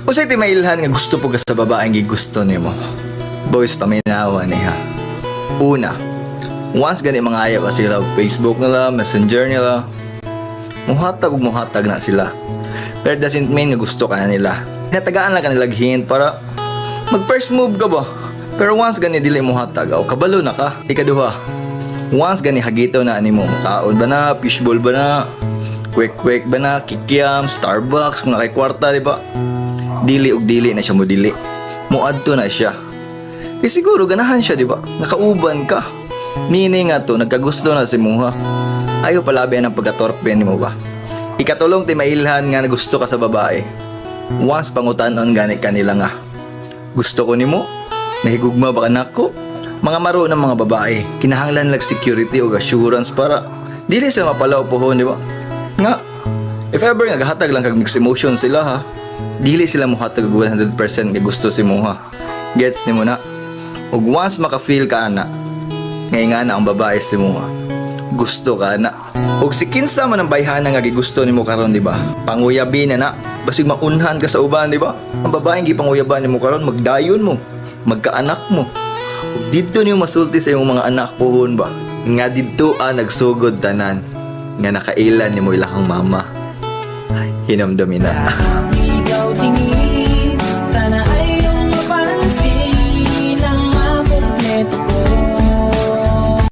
Unsay timailhan nga gusto po ka sa babaeng gigusto nimo? Boys, paminawa ni ha. Una, once gani mangayo ka sila og Facebook nila, Messenger nila, muhatag ug muhatag na sila. Pero doesn't mean nga gusto ka na nila. Natagaan lang ka nila hint para mag first move ka ba? Pero once gani dili muhatag, aw kabalo na ka. Ikaduha, once gani hagito na nimo, kaon ba na, fishball ba na, kwek-kwek ba na, kikiam, Starbucks, kung naa kay kwarta, di ba? Dili og dili na siya mo dili. Muadto na siya. Kay siguro ganahan siya, di ba? Nakauban ka. Meaning nga to, nagkagusto na si muha. Ayaw palabi ang pagkatorpe nimo ba? Ikatulong timailhan nga gusto ka sa babae. Once pangutanon gani kanila nga, "Gusto ko nimo? Nahigugma ba ka nako?" Mga maro ng mga babae, kinahanglan lang security o assurance para dili sila mapalaw pohon, di ba? Nga, if ever nga gahatag lang kag mixed emotion sila ha, dili sila mohatag og 100% nga gusto si muha. Gets nimo na? Ug once maka-feel ka ana, ngay nga na ang babae si muha. Gusto ka na. Ug si kinsa man ang bayhana nga gigusto nimo karon, di ba? Panguyabi na na. Basig maunhan ka sa uban, di ba? Ang babaeng gipanguyaban nimo karon, magdayon mo, magkaanak mo. Ug didto nimo masulti sa imong mga anak pohon ba? Nga didto ah nagsugod tanan nga nakailan nimo ilahang mama. Hinamdami na. Ikaw tingin.